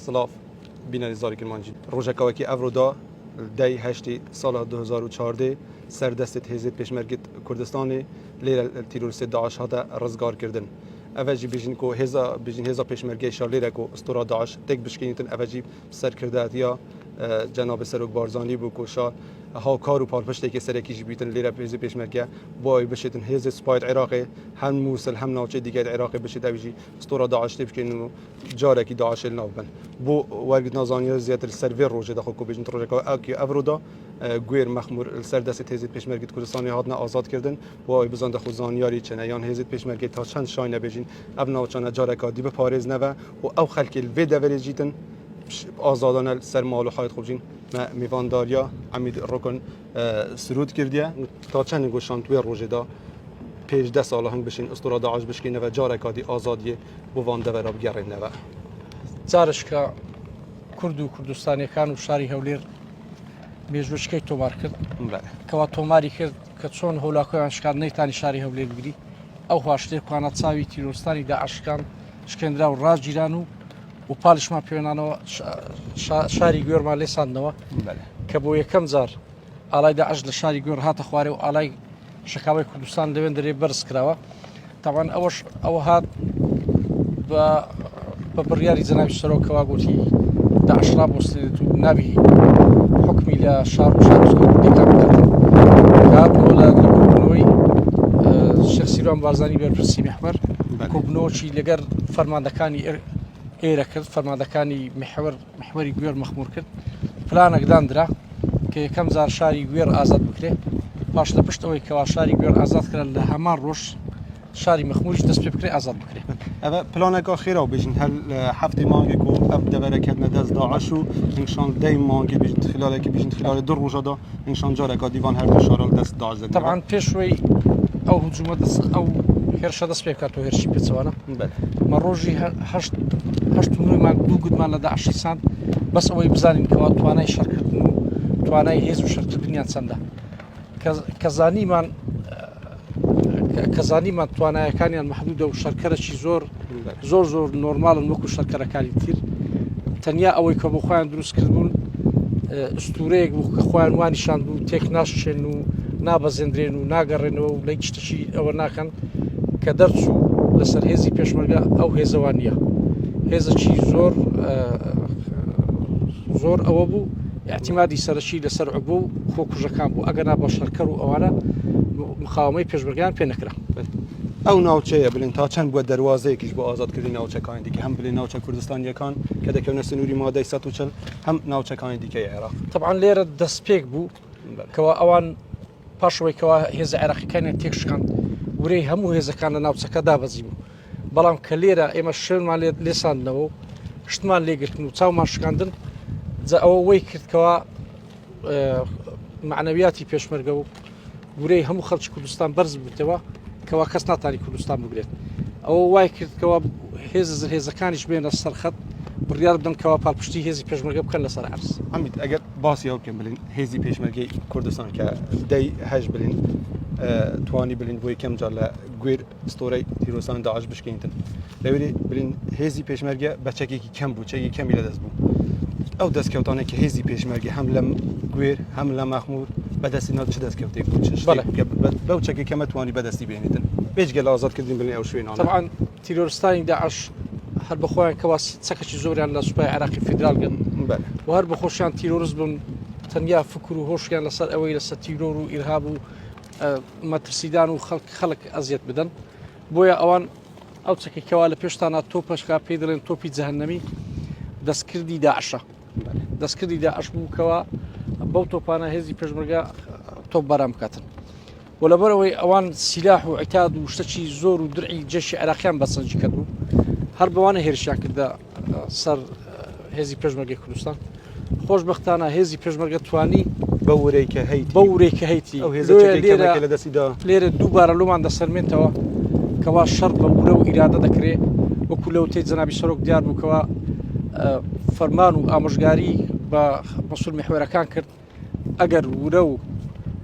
سڵاڤ بینەری زاری کرمانجی ڕۆژەکە وەکی ئەڤرۆ دا دەی هەشتی ساڵا 2014 سەر دەستت هێزێت پێشمەرگت کوردستانی لێرە تیرۆریستێ داعش هاتە ڕزگار کردن ئەڤە ژی بژین کو هێزا بژین هێزا پێشمەرگەی شار لێرە کو ئستورا داعش تێک بشکێنیتن ئەڤە ژی سەرکردایەتیا جەناب سەرۆک بارزانی بوو کو شار هاوکار و پاڵپشتێکی سەرەکیش بیتن لێرە هێزی پێشمەرگە بۆ ئەوی بشێتن هێزی سوپایت عێراقی هەم موسل هەم ناوچەی دیگەی عێراقی بشێت ئەویژی ئستورا داعش تێ بشکێنن و جارێکی داعشێ لەناو ببەن بۆ وەرگرتنا زانیاری زیاتر سەر vê rojê de xwe ku bêjin rojeka ekî ev da gwêr mexmûr li ser destê hêzên pêşmergê Kurdistanê hatine azad kirdin û ew bizan de xwe zanyarî çi ne yan hêzên pêşmergê ta çend şayne bêjin ev navçane careka dî biparêz neve û ew xelkê li vê deverê jîtin azadane li ser mal û hayet xwe bijîn me mêvandariya Emîd Rukun Sirûd kirdiye ta çend goşand wê rojê da pêş deh sala hing bişîn istora DAIŞ bişkîneve careka dî azadiyê بۆ ڤان دەڤەرا بگەڕێنەوە. جارشکە کورد و کوردستانیەکان و شاری هەولێر مێژووشکەی تۆمار کرد کەوا تۆماری کرد کە چۆن هۆلاکۆیان شکان نەیتانی شاری هەولێر بگری ئەو هاشتێ کوانە چاوی تیرۆستانی داعشکان شکێنرا و ڕاگیران و و پاڵشمان پێێنانەوە شاری گوێرمان لێساندنەوە کە بۆ یەکەم جار ئاڵای داعش لە شاری گوێڕ هاتە خوارێ و ئاڵای شەکاوەی کوردستان لەوێن دەرێ بەرز کراوە تاوان ئەوەش ئەوە هات بە بە بڕیاری جەنابی سەرۆکەوە گوتی داعش ڕابوەستێنێت و نابی حکمی لە شار و شارۆچکە کوردیەکان بکاتن هاتەوە لە لە کۆبوونەوەی شێخ سیروان بارزانی بەرپرسی میحوەر کۆبوونەوەکی لەگەر فەرماندەکانی ئێرە کرد فەرماندەکانی میحوەر محوەری گوێر مەخمور کرد پلانێک داندرا کە یەکەم جار شاری گوێر ئازاد بکرێ پاش لە پشت ئەوەی کەوا شاری گوێر ئازاد کرا لە هەمان ڕۆژ شاری مەخموریش دەست پێ بکرێ ئازاد بکرێ. ئەڤ پلانەکە خێرا و بژین هەر هەفتەی مانگێک و ئەڤ دەڤەرە کەتنە دەست داعش و هنگشان دەی مانگی بژین خلالێکی بژین خلالێ دو ڕۆژەدا هنگشان جارێکا دیوان هەر دوو شارە دەست داعش دەگرن. تەبعەن پێش وەی ئەو هجومە دەست ئەو هێرشە دەست پێ بکات و هێرشی پێچەوانە مە ڕۆژی هەشت هەشت و نۆی مانگ دوو گوتمان لە داعشی ساند بەس ئەوەی بزانین کەوا توانای شەڕکردن و توانای هێز و شەرکردنیان چەندە کە زانیمان کە زانیمان توانایەکانیان محدودە و شەرکەرەکی زۆر زۆر زۆر نۆرمالن وەکو شەرکەرەکانی تیر تەنیا ئەوەی کە بۆ خۆیان دروست کردبوون ئوستورەیەک بوو کە خۆیان وانیشان بوو تێک ناشچێن و نابەزێندرێن و ناگەڕێنەوە و لە هیچ شتێکی ئەوە ناکەن کە دەرچوو لەسەر هێزی پێشمەرگە ئەو هێزەوان نییە هێزەکی زۆر زۆر ئەوە بوو اعتیمادی سەرەکی لەسەر عبوو و خۆکوژەکان بوو ئەگەر نا بە شەرکەر و ئەوانە مقاومەی پێشمەرگەیان پێ نەکرا. ئەو ناوچەیە بلێن تا چەند بووە دەروازەیەکیش بۆ ئازادکردنی ناوچەکانی دیکە هەم بلێن ناوچە کوردستانییەکان کە دەکەونە سنووری مادەی 140 هەم ناوچەکانی دیکەی عێراق. تەبعەن لێرە دەستپێک بوو کەوا ئەوان پاش ئەوەی کەوا هێزە عێراقیەکانیان تێکشکاند ورەی هەموو هێزەکان لە ناوچەکە دابەزی بوو بەڵام کە لێرە ئێمە شوێنمان لێ لێساندنەوە و شتمان لێگرتن و چاومان شکاندن جا ئەوە وەی کردکەوە معنەویاتی پێشمەرگە و ورەی هەموو خەڵکی کوردستان بەرز ببێتەوە کەوا کەس ناتانی کوردستان بگرێت ئەوە وای کردکەوە هێزە زلهێزەکانیش بێنە سەرخەت بڕیار بدەن کەوا پاڵپشتی هێزی پێشمەرگە بکەن لەسەر عەرز. عەمید ئەگەر باسی ئەو بکەین بلین هێزی پێشمەرگەی کوردستان کە دەی هەش بلین توانی بلین بۆ یەکەم جار لە گوێر ستۆرەی تیرۆسان داعش بشکێنتن لەوێ بلین هێزی پێشمەرگە بە چەکێکی کەم بوو چەکی کەمی لەدەست بوو ئەو دەستکەوتانێک کە هێزی پێشمەرگە هەم لە گوێر هەم لە مەخمور بەدەستی ناو چ دەستکەوتێک بوو چ شتێک بوو کە بەو چەکی کەمە توانی بەدەستی بێنیتن بێجگە لە ئازادکردنی بلین ئەو شوێنانە طبعا تیرۆرستانی داعش هەر بە خۆیان کەوا چەکەکی زۆریان لە سوپای عێراقی فیدرال گرت و هەر بە خۆشیان تیرۆرست بوون تەنیا فکر و هۆشیان لەسەر ئەوەی لەسەر تیرۆر و ئیرهاب و مەترسیدان و خەڵک خەڵک ئەزیەت بدەن بۆیە ئەوان ئەو چەکە کەوا لە پێشتانە تۆ پەشکا پێی دەڵێن تۆپی جەهەنەمی دەستکردی داعشە دەستکردی داعش بوو کەوا بەو تۆپانە هێزی پێشمەرگە تۆپ باران بکاتن و لەبەر ئەوەی ئەوان سیلاح و عتاد و شتەکی زۆر و درعی جەشی عێراقیان بەسەنجی کردبوو هەر بەوانە هێرشیان کردە سەر هێزی پێشمەرگەی کوردستان خۆشببختانە هێزی پێشمەرگە توانی بە ورەی کە هەیتی بە ورەی کە هەیتی ئەو هێزە لێرە لە دەستیدا لێرە دووبارە لۆمان دەسەلمێنتەوە کەوا شەڕ بە ورە و ئیرادە دەکرێ وەکو لەوتەی جەنابی سەرۆک دیار بوو کەوا فەرمان و ئامۆژگاری بە مەسول میحوەرەکان کرد ئەگەر ورە و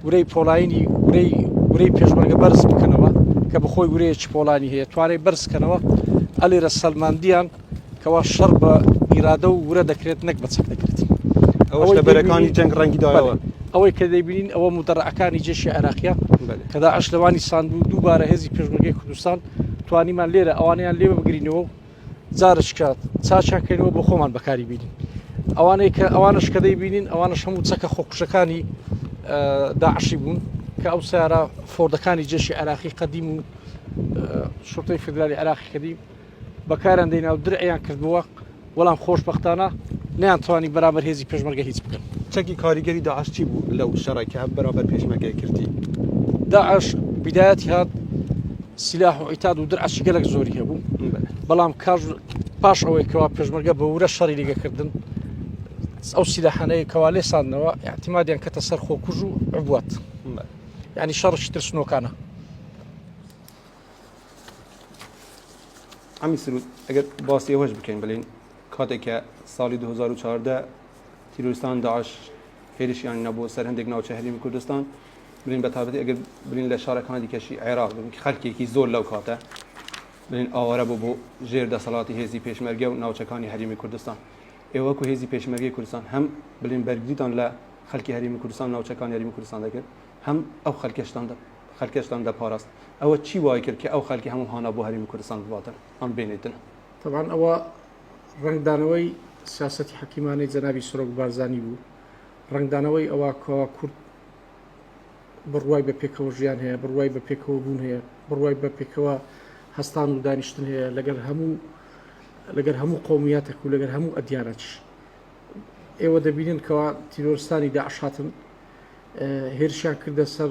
ورەی پۆڵاینی ورەی ورەی پێشمەرگە بەرز بکەنەوە کە بەخۆی ورەیەکی پۆڵانی هەیە توانای بەرزکەنەوە ئەلێرە سەلماندیان. کەوا شەڕ بە ئیرادە و ورە دەکرێت نەک بە چەک دەکرێت. ئەوەش لە بەرەکانی جەنگ ڕەنگی دایەوە. ئەوەی کە دەیبینین ئەوە مودەڕەعەکانی جێشی عێراقیە کە داعش لەوانی ساند و دووبارە هێزی پێشمەرگەی کوردستان توانیمان لێرە ئەوانەیان لێ بگرینەوە و جارشکات چاچیان کەینەوە بۆ خۆمان بەکاری بینین ئەوانەی کە ئەوانش کە دەیبینین ئەوانش هەموو چەکە خۆکوژەکانی داعشی بوون کە ئەو سیارە فۆردەکانی جێشی عێراقی قەدیم و شرطەی فیدرالی عێراقی قەدیم بەکاریان دەینا و درعیان کردبووە، بەڵام خۆشبەختانە نەیانتوانی بەرامبەر هێزی پێشمەرگە هیچ بکەن. چەکی کاریگەری داعش چی بوو لەو شەڕەی کە بەرامبەر پێشمەرگەی کردی؟ داعش بیدایەتی هات سیلاح و عیتاد و درعشی گەلەک زۆری هەبوو، بەڵام کاش پاش ئەوەی کەوا پێشمەرگە بە ورە شەڕی لەگە کردن ئەو سیلاحانەی کەوا لێ ساندنەوە اعتمادیان کەتە سەر خۆکوژ و عبوات، یعنی شەڕشی ترسنۆکانە. عەمی سرود ئەگەر باسی ئەوەش بکەین بڵێین کاتێک کە ساڵی 2014 تیرۆریستان داعش هێرشیان نەبوو سەر هەندێک ناوچە هەرێمی کوردستان بلین بە تایبەتی ئەگەر بلین لە شارەکانی دیکەشی عێراق بن خەلکێکی زۆر لەو کاتە بلین ئاوارە بوو بۆ ژێر دەسەڵاتی هێزی پێشمەرگە و ناوچەکانی هەرێمی کوردستان ئێوە وەکو هێزی پێشمەرگەی کوردستان هەم بلین بەرگریتان لە خەلکی هەرێمی کوردستان ناوچەکانی هەرێمی کوردستان دەکرد هەم ئەو خەلکەشتان خەلکەشتان دەپاراست ئەوە چی وای کرد کە ئەو خەلکی هەموو هانا بۆ هەرێمی کوردستان بباتن ئەم بێنێتن؟ تەبعەن ئەوە ڕەنگدانەوەی سیاسەتی حەکیمانەی جەنابی سەرۆک بارزانی بوو، ڕەنگدانەوەی ئەوە کەوا کورد بڕوای بە پێکەوە ژیان هەیە، بڕوای بە پێکەوە بوون هەیە، بڕوای بە پێکەوە هەستان و دانیشتن هەیە لەگەر هەموو لەگەر هەموو قەومیاتێک و لەگەر هەموو ئەدیانەتش. ئێوە دەبینن کەوا تیرۆرستانی داعش هاتن هێرشیان کردە سەر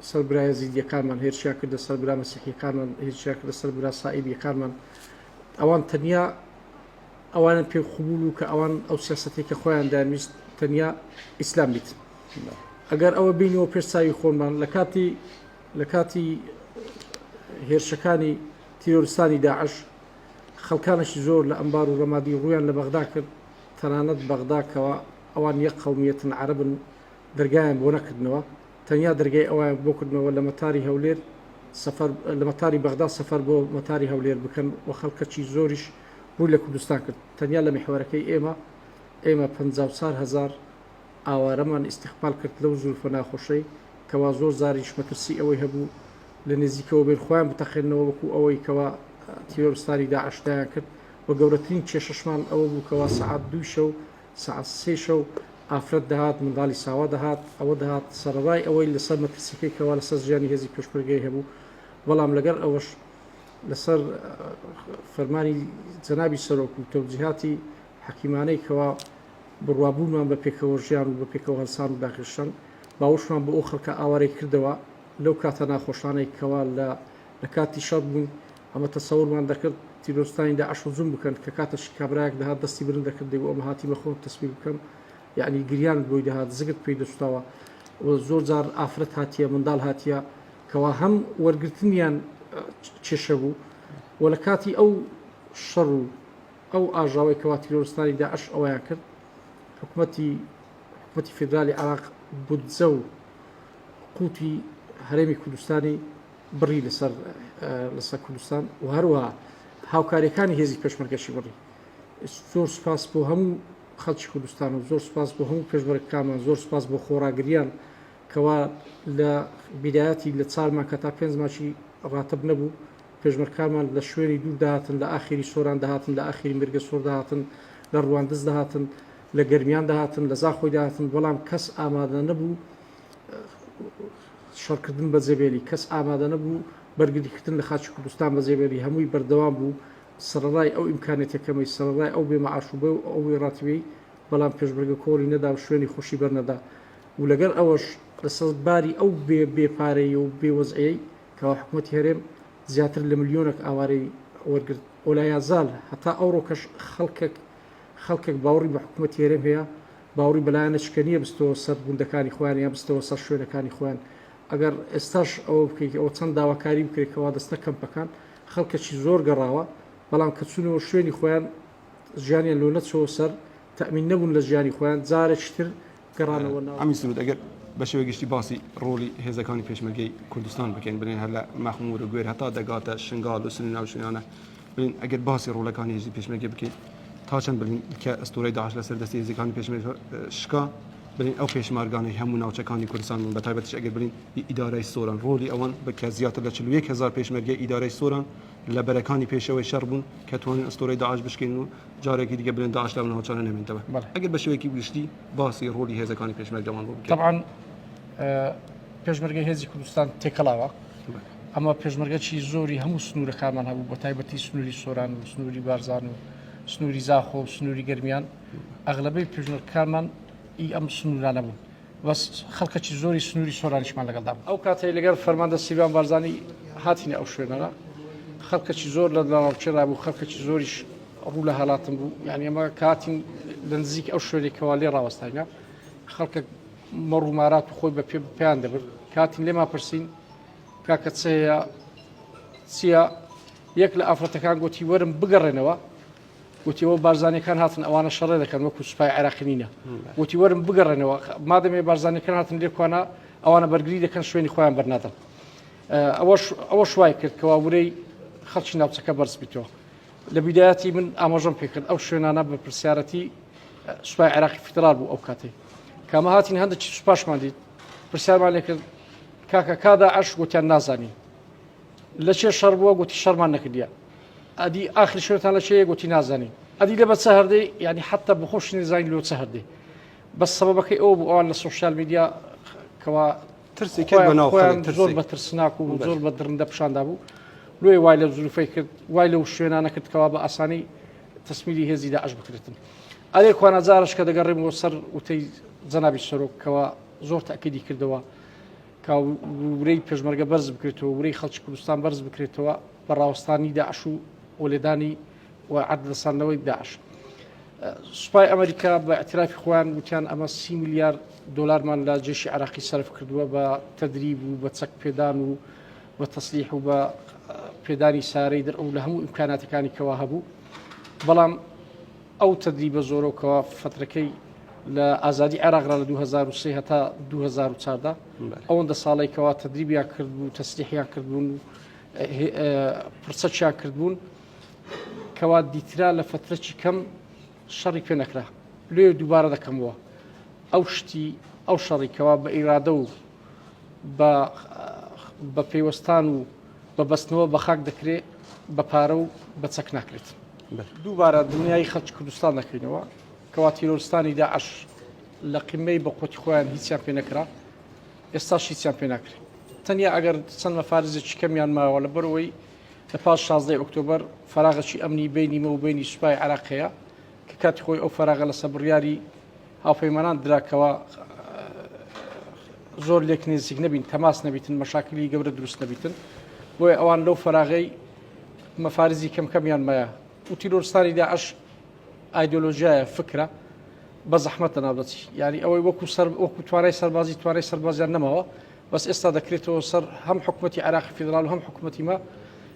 سەر برا یەزیدیەکانمان، هێرشیان کردە سەر برا مەسیحیەکانمان، هێرشیان کردە سەر برا سائیبیەکانمان. ئەوان تەنیا ئەوانە پێ قبول و کە ئەوان ئەو سیاسەتێک کە خۆیان دەیانویست تەنیا ئیسلام بیت. ئەگەر ئەوە بینەوە پێش چاوی خۆمان لە کاتی لە کاتی هێرشەکانی تیرۆرستانی داعش خەڵکانێکی زۆر لە ئەنبار و ڕەمادی ڕوویان لە بەغدا کرد، تەنانەت بەغدا کەوا ئەوان یەک قەومیەتن عەرەبن دەرگایان بۆ نەکردنەوە، تەنیا دەرگای ئەوایان بۆ کردنەوە لە مەتاری هەولێر سەفەر لە مەتاری بەغدا سەفەر بۆ مەتاری هەولێر بکەن و خەڵکەکی زۆریش ڕووی لە کوردستان کرد تەنیا لە میحوەرەکەی ئێمە ئێمە 54,000 ئاوارەمان ئیستیقبال کرد لەو زروفە ناخۆشەی کەوا زۆر جاریش مەترسی ئەوەی هەبوو لە نزیکەوە بێن خۆیان بتەقێننەوە وەکو ئەوەی کەوا تیرۆرستانی داعش دایان کرد و گەورەترین کێشەشمان ئەوە بوو کەوا سەعات دووی شەو سەعات سێی شەو ئافرەت دەهات، منداڵی ساوا دەهات، ئەوە دەهات، سەرەڕای ئەوەی لەسەر مەترسیەکەی کەوا لەسەر ژیانی هێزی پێشمەرگەی هەبوو، بەڵام لەگەڵ ئەوەش لەسەر فەرمانی جەنابی سەرۆک و تەوجیهاتی حەکیمانەی کەوا بڕوابوونمان بە پێکەوە ژیان و بە پێکەوە هەڵسان و داخیشتن، باوەشمان بۆ ئەو خەڵکە ئاوارەی کردەوە لەو کاتە ناخۆشانەی کەوا لە لە کاتی شەڕ بووین، ئەمە تەسەورمان دەکرد تیرۆرستانی داعش هجوم بکەن کە کاتەشی کابرایەک دەهات دەستی برن دەکرد دەیگوت ئەمە هاتیمە خۆم تەسبیح بکەم یەعنی گریانت بۆی دەهات زگت پێی دەسوتاوە و زۆر جار ئافرەت هاتیە منداڵ هاتیە کەوا هەم وەرگرتنیان کێشە بوو و لە کاتی ئەو شەڕ و ئەو ئاژاوەی کەوا تیرۆرستانی داعش ئەویان کرد حکومەتی حکومەتی فیدرالی عراق بودجە و قوتی هەرێمی کوردستانی بڕی لەسەر لەسەر کوردستان و هەروەها هاوکاریەکانی هێزی پێشمەرگەشی بڕی زۆر سوپاس بۆ هەموو خەڵکی کوردستان و زۆر سوپاس بۆ هەموو پێشمەرگەکانمان زۆر سوپاس بۆ خۆڕاگریان کەوا لە بیدایەتی لە چار مانگ هەتا پێنج ماچی ڕاتب نەبوو پێشمەرکانمان لە شوێنی دوور دەهاتن لە ئاخیری سۆران دەهاتن لە ئاخیری مێرگەسۆر دەهاتن لە ڕواندز دەهاتن لە گەرمیان دەهاتن لە زاخۆی دەهاتن بەڵام کەس ئامادە نەبوو شەڕکردن بەجێبێلی، کەس ئامادە نەبوو بەرگریکردن لە خاکی کوردستان بەجێبێلی، هەمووی بەردەوام بوو، سەرەڕای ئەو ئیمکانیەتە کەمەی، سەرەڕای ئەو بێ مەعاش و بێ ئەو بێ ڕاتیبەی، بەڵام پێشمەرگە کۆڵی نەدا و شوێنی خۆشی بەرنەدا و لەگەڵ ئەوەش لەسەر باری ئەو بێ بێ پارەیی و بێ وەزعیەی کەوا حکومەتی هەرێم زیاتر لە ملیۆنێک ئاوارەی وەرگرت و لایازال هەتا ئەوڕۆکەش خەڵکەک خەڵکێک باوڕی بە حکومەتی هەرێم هەیە، باوڕی بە لایەنەچکە نییە بستەوە سەر گوندەکانی خۆیان یان بستەوە سەر شوێنەکانی خۆیان. ئەگەر ئێستاش ئەوە بکەیت ئەوە چەند داواکاری بکرێت کەوا دەستە کەمپەکان، خەڵکەکی زۆر گەڕاوە، بەڵام کە چوونەوە شوێنی خۆیان ژیانیان لۆ نەچۆوە سەر، تەئمین نەبوون لە ژیانی خۆیان، جارێکی تر گەڕانەوە ناو. عەمی سرود ئەگەر بە شێوەی گشتی باسی ڕۆڵی هێزەکانی پێشمەرگەی کوردستان بکەین، بڵێین هەر لە مەخموور و گوێر هەتا دەگاتە شنگال و سنە و شوێنانە، بڵێین ئەگەر باسی ڕۆڵەکانی هێزی پێشمەرگە بکەین. تا چەند بڵین کە ئەستوورەی داعش لەسەر دەستی هێزەکانی پێشمەرگە شکا، بڵین ئەو پێشمەرگانەی هەموو ناوچەکانی کوردستان بوون، بە تایبەتیش ئەگەر بڵین ئیدارەی سۆران ڕۆڵی ئەوان بە کە زیاتر لە 41,000 پێشمەرگەی ئیدارەی سۆران لە بەرەکانی پێشەوەی شەڕ بوون کە توانین ئەستوورەی داعش بشکێنن و جارێکی دیکە بڵێن داعش لەو ناوچانە نەمێنێتەوە. ئەگەر بە شێوەیەکی گشتی باسی ڕۆڵی هێزەکانی پێشمەرگەمان بۆ بکەیت. تەبعەن پێشمەرگەی هێزی کوردستان تێکەڵاوە. ئەمە پێشمەرگەکی زۆری هەموو سنوورەکانمان هەبوو بە تایبەتی سنووری سۆران و سنووری بارزان و سنووری زاخۆ و سنووری گەرمیان ئەغلبەی پێشمەرگەکانمان ئی ئەم سنوورانە بوون بەس خەڵکەکی زۆری سنووری سۆرانیشمان لەگەڵدا بوو. ئەو کاتەی لەگەڵ فەرماندە سیروان بارزانی هاتینە ئەو شوێنەرە خەڵکەکی زۆر لە دڵەڕاوکێ بوو خەڵکەکی زۆریش ڕوو لە هەڵاتن بوو یعنی ئەمە کاتین لە نزیک ئەو شوێنێکەوە لێ ڕاوەستاینە خەڵکە مەڕ و مارات و خۆی بە پێ پێیان دەبرد کاتین لێمان پرسین کاکە چ هەیە چییە یەک لە ئافرەتەکان گوتی وەرم بگەڕێنەوە گوتی ئەوە بارزانیەکان هاتن ئەوانە شەڕێ دەکەن وەکو سوپای عێراقی نینە گوتی وەرم بگەڕێنەوە مادەمێ بارزانیەکان هاتن لێکوانە ئەوانە بەرگری دەکەن شوێنی خۆیان بەرنادەن ئەوەش ئەوەش وای کرد کەوا ورەی خەڵکی ناوچەکە بەرز بیتەوە لە بیدایەتی من ئاماژەم پێکرد ئەو شوێنانە بە پرسیارەتی سوپای عێراقی فیدرال بوو ئەو کاتێک کامە هاتین هەندێکی سوپاشمان دیت پرسیارمان لێکرد کاکە کادا ئەش گوتیان نازانین لە چێ شەڕ بووە گوتی شەڕمان نەکردیە ئەدی ئاخری شوێنتان لە چێیە گوتی نازانین ئەدی لە بە چە هەردەی یعنی حتا بخۆش نزانین لۆ چە هەردەی بەس سەبەبەکەی ئەو بوو ئەوان لە سۆشیال میدیا کەوا ترسی کرد بە ناو خۆیان خەڵک، زۆر ترسی. بە ترسناک و زۆر بە دڕندە پیشاندا بوو لۆیە وای لە زروفەی کرد وای لەو شوێنانە کرد کەوا بە ئاسانی تەسمیلی هێزی داعش بکرێتن ئەرێ کوانە جارش کە دەگەڕێمەوە سەر وتەی جەنابی سەرۆک کەوا زۆر تەئکیدی کردەوە کە ورەی پێشمەرگە بەرز بکرێتەوە ورەی خەڵکی کوردستان بەرز بکرێتەوە بە ڕاوەستانی داعش و وەلێدانی و عەردلەساندنەوەی داعش. سوپای ئەمریکا بە اعترافی خۆیان وتیان ئەمە سی ملیار دۆلارمان لە جێشی عراقی سەرف کردووە بە تەدریب و بە چەک پێدان و بە تەسلیح و بە پێدانی سارەی در و لە هەموو ئیمکاناتەکانی کەوا هەبوو بەڵام ئەو تەدریبە زۆرەوە کەوا فترەکەی لە ئازادی عێراقرا لە 2023 هەتا 2014 ئەوەندە ساڵی کەوا تەدریبیان کردبوو تەسلیحیان کردبوون و پرسەچیان کردبوون کەوا دیترا لە فترەکی کەم شەڕی پێ نەکرا لێ دووبارە دەکەمەوە ئەو شتی ئەو شەڕی کەوا بە ئیرادە و بە بە پەیوەستان و بە بەستنەوە بە خاک دەکرێت بە پارە و بە چەک ناکرێت. دووبارە دڵنیایی خەڵکی کوردستان دەکەینەوە کەوا تیرۆرستانی داعش لە قیمەی بە قوتی خۆیان هیچیان پێ نەکرا ئێستاش هیچیان پێ ناکرێت تەنیا ئەگەر چەند مەفارزێکی کەمیان ماوە لەبەرەوەی لە پاش 16 ئۆکتۆبەر فراغەکی ئەمنی بینی مە و بینی سوپای عراق هەیە کە کاتی خۆی ئەو فراغە لەسەر بڕیاری هاوپەیمانان دراکەوە زۆر لێک نزیک نەبین تەماس نەبیتن مەشاکلی گەورە دروست نەبیتن بۆیە ئەوان لەو فراغەی مەفارزی کەم کەمیان مایە و تیرۆرستانی داعش ئایدۆلۆژیایە فکرە بە زەحمەت لەناو دەچی یاری ئەوەی وەکو سەر وەکو توانای سەربازی توانای سەربازیان نەماوە بەس ئێستا دەکرێتەوە سەر هەم حکوومەتی عراقی فیدرال و هەم حکوومەتی مە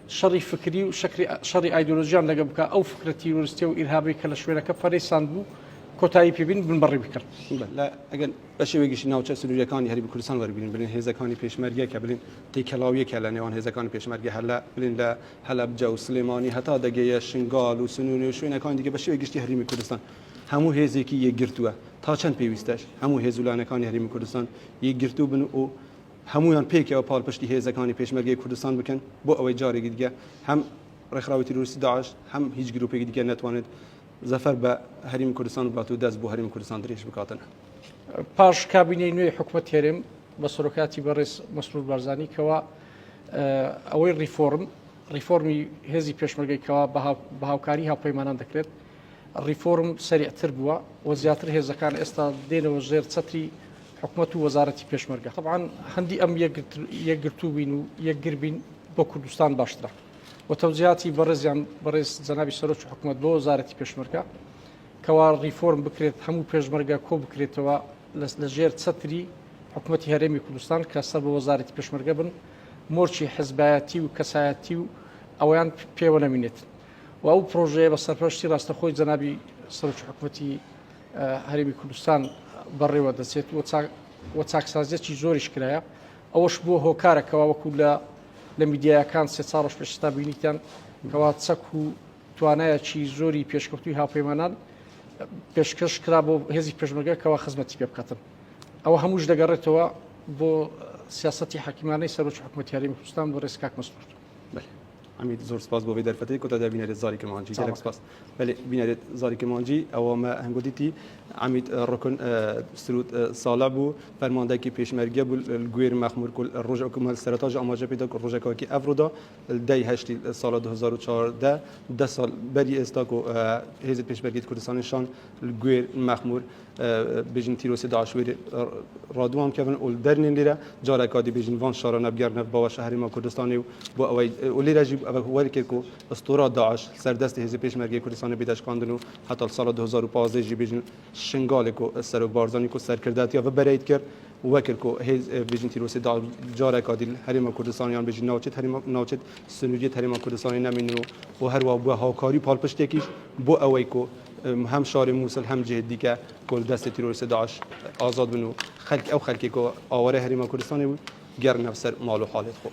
شەڕی فکری و شکری شەڕی ئایدۆلۆژیان لەگە بکە ئەو فکرە تیرۆریستی و ئیرهابی کە لە شوێنەکە پەرەی ساند بوو کۆتایی پێبین بنبڕی بکەن. لە ئەگەر بە شێوەی گشتی ناوچە سنووریەکانی هەرێمی کوردستان وەربگرین بلێن هێزەکانی پێشمەرگە کە بلێن تێکەڵاویەکە لە نێوان هێزەکانی پێشمەرگە هەر لە بلێن لە هەلەبجە و سلێمانی هەتا دەگەیە شنگال و سنووری و شوێنەکانی دیکە بە شێوەی گشتی هەرێمی کوردستان هەموو هێزێکی یەکگرتووە تا چەند پێویستەش هەموو هێز و لایەنەکانی هەرێمی کوردستان یەکگرتوو بن و هەمویان پێکەوە پاڵپشتی هێزەکانی پێشمەرگەی کوردستان بکەن بۆ ئەوەی جارێکی دیکە هەم ڕێکخراوی تیرۆریستی داعش هەم هیچ گروپێکی دیکە نەتوانێت زەفەر بە هەرێمی کوردستان ببات و دەست بۆ هەرێمی کوردستان درێژ بکاتن. پاش کابینەی نوێی حکومەت هەرێم بە سەرۆکاتی بەڕێز مەسرور بارزانی کەوا ئەوەی ڕیفۆرم ڕیفۆرمی هێزی پێشمەرگەی کەوا بە هاوکاری هاوپەیمانان دەکرێت ڕیفۆرم سەریعتر بووە و زیاتر هێزەکان ئێستا دێنەوە ژێر چەتری حکومەت و وەزارەتی پێشمەرگە طبعا هەندی ئەم یەکگرتوو بین و یەکگر بین بۆ کوردستان باشترە و تەوجیهاتی بەڕێزیان بەڕێز جەنابی سەرۆکی حکومەت بۆ وەزارەتی پێشمەرگە کەوا ڕیفۆرم بکرێت هەموو پێشمەرگە کۆ بکرێتەوە لە ژێر چەتری حکومەتی هەرێمی کوردستان کە سەر بە وەزارەتی پێشمەرگە بن مۆرکی حزبایەتی و کەسایەتی و ئەویان پێوە نەمینێت و ئەو پرۆژەیە بە سەرپەرشتی ڕاستەخۆی جەنابی سەرۆکی حکومەتی هەرێمی کوردستان بەڕێوە دەچێت و چاکسازیەکی زۆریش کرایە ئەوەش بووە هۆکارە کەوا وەکو لە لە میدیایەکان سێ چار ڕۆژ پێش ئێستا بینیتان کەوا چەک و توانایەکی زۆری پێشکەوتوی هاوپەیمانان پێشکەش کرا بۆ هێزی پێشمەرگە کەوا خزمەتی پێ بکاتن. ئەوە هەمووش دەگەڕێتەوە بۆ سیاسەتی حەکیمانەی سەرۆکی حکوومەتی هەرێمی کوردستان بەڕێز کاک مەسرور. بەلێ عەمید زۆر سپاس بۆ ڤێ دەرفەتەی کۆتا دا بینەرێت زاری کرمانجی گەلەک سپاس. بەلێ بینەرێت زاری کرمانجی ئەوە مە هەنگۆ دیتی عەمید ڕکن سرود ساڵە بوو فەرماندەکی پێشمەرگە بوو گوێر مەخمور کول ڕۆژ ئەو مەل سەرەتا ژ ئاماژە پێدا کو ڕۆژەکەوەکی ئەڤرۆدا دەی هەشتی ساڵە 2014 دە ساڵ بەری ئێستا کو هێزت پێشمەرگێت کوردستانی شان گوێر مەخمور بێژن تیرۆسی داعش وێرێ ڕادوان کەون و دەرنێن لێرە جارەکا دی بێژن ڤان شارانە بگەرنە باوەشە هەرێما کوردستانی و بۆ ئەوەی و لێرە ژی ئەوە وەر کرد کو ئستورا داعش سەردەستی هێزی پێشمەرگەی کوردستانی بێدەشکاندن و هەتا ساڵ 2015 ژی بێژن شنگالێک و سەرۆک بارزانی کو سەرکرداتیا و بەرەیت کرد وەکرد کو هێز بێژن تیرۆسی داعش جارەکا دی هەرێما کوردستان یان بێژن ناوچێت هەرێما ناوچێت سنووریت هەرێما کوردستانی نەمینن و و هەروە بووە هاوکاری پاڵپشتێکیش بۆ ئەوەی کو هەم شاری موسڵ هەم جهێ دیکە کۆ لە دەستی تیرۆریستی داعش ئازاد بن و خەلک ئەو خەلکی کۆ ئاوارەی هەرێما کوردستانی بوون گەڕنەوە سەر ماڵ و حاڵێت خۆ.